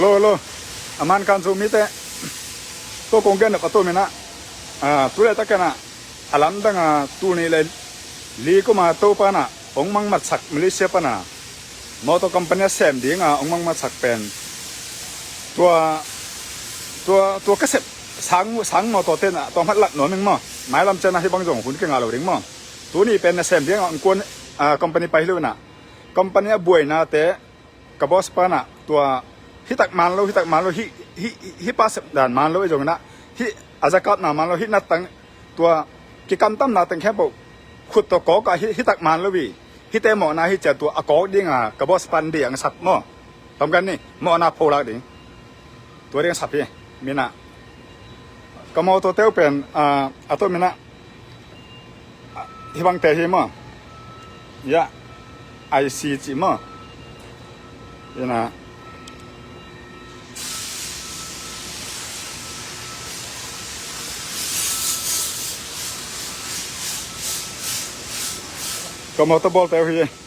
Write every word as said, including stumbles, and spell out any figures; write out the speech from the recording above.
Lo lo. A man kan Zomite, tua kong gen nop a tua minah, a, tu le takenah a lamdang a tul nih le li kuma Topa nah hong mangmatsak Malaysia pana motor company a sem dinga hong mangmatsak pen tua, tua, tua ka sep sang, sang motor tenah tua hmat lat nuam ing maw. Mailam cianah hih bang zong hun kingah lo ding maw. Tuni pen na sem dinga hong kuan, a, company pai hi lo inah company a buainate ka boss panah tua hitak man lo, hitak man lo, hi, hi, hi pa sep dan man lo i zonginah, hi a zakatna man lo, hi nattang tua kikamtamna teng khempeuh khut tawh kawkah hi, hitak man lo i, hite mawhna hi cia tua a kawk dinga ka boss pan ding ang sap maw. Tom kan ni mawhna pholak ding. Tua ding sap hi. Minah ka mawtaw teu pen, a, a to minah, a, hi bangte hi maw. Ya, I C cih maw. Ina ka mawtaw bawl teu hi.